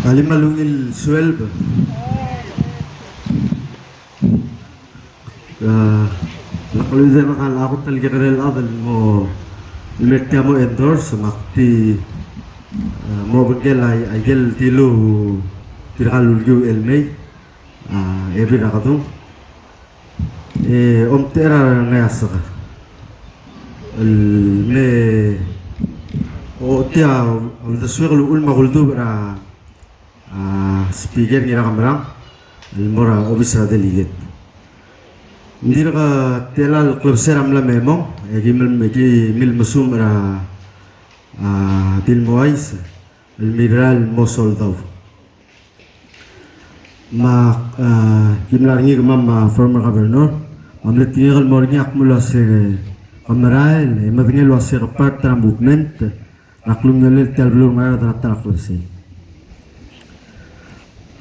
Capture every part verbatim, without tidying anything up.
Alii me a ungil sueleb. A, ng kmal di ngak a kot el kekerei el chad el mo me tia mo endorse, me ak di, a, mo obengkel a, a ikel dilu tirka el ulekiu el mei, a, Ebil er a Kedung. E omtechei er a rengeasek el me ochotii a uldesuek el uchul me a kuldubech er a, a, speaker Ngirakemerang el mo er a obis er a delegate. Ng dirk tela el klebesei er a mla me mong, e ki mil, ki mil mesumech er a, a, Bill Moyes el mirrael el mo soldau. Me a, a, ki mla er ngii kemam a former governor, me a mle tekingek el mo er ngii a kmo el uase ke merael e medengei el uase ke part er a movement er a klungiolel tia el beluu er a Ngaraard er a ta er a klebesei.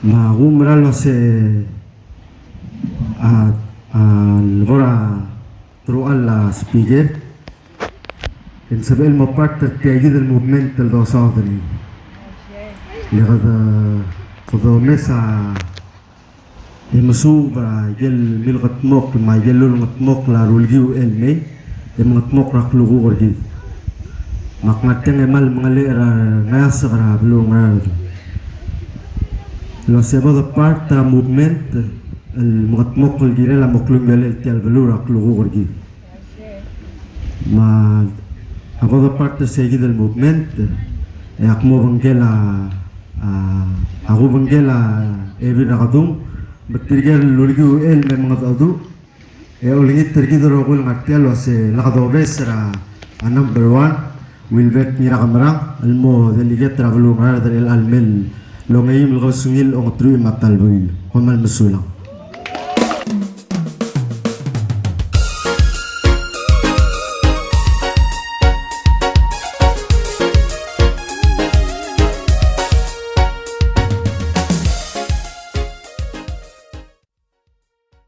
Me a kumera el uase a, a, lebo er a teruich el speaker e ng sebechel el mo part er tia kid el movement el dosaod er ngii. Le kede, kede omes a, e mesuub er a ikel milkedmokl me a ikel ulengetmokl a rulekiu el mei, e mengetmokl er a klukuk er kid. Me ak ngar tiang e kmal mengelechel er a rengeasek er a beluu er a Ngaraard el uase bo de part er a movement el mengetmokl el kirel a mo klungiolel tia el beluu er a klukuk er kid. Me a bo de part er se kid el movement, e ak mo obengkel a, a, ak obengkel a Ebil er a Kedung, me tirke el ulekiu el me mengedecheduch, e olengit er kid el rokui el ngar tia el uase le kede obes er a, a number one, Wilbert Ngirakemerang, el mo delegate er a beluu er a Ngaraard er chelecha el mei el ongeim el kebesengil a ongeteruich me a ta el buil. Kom kmal mesulang.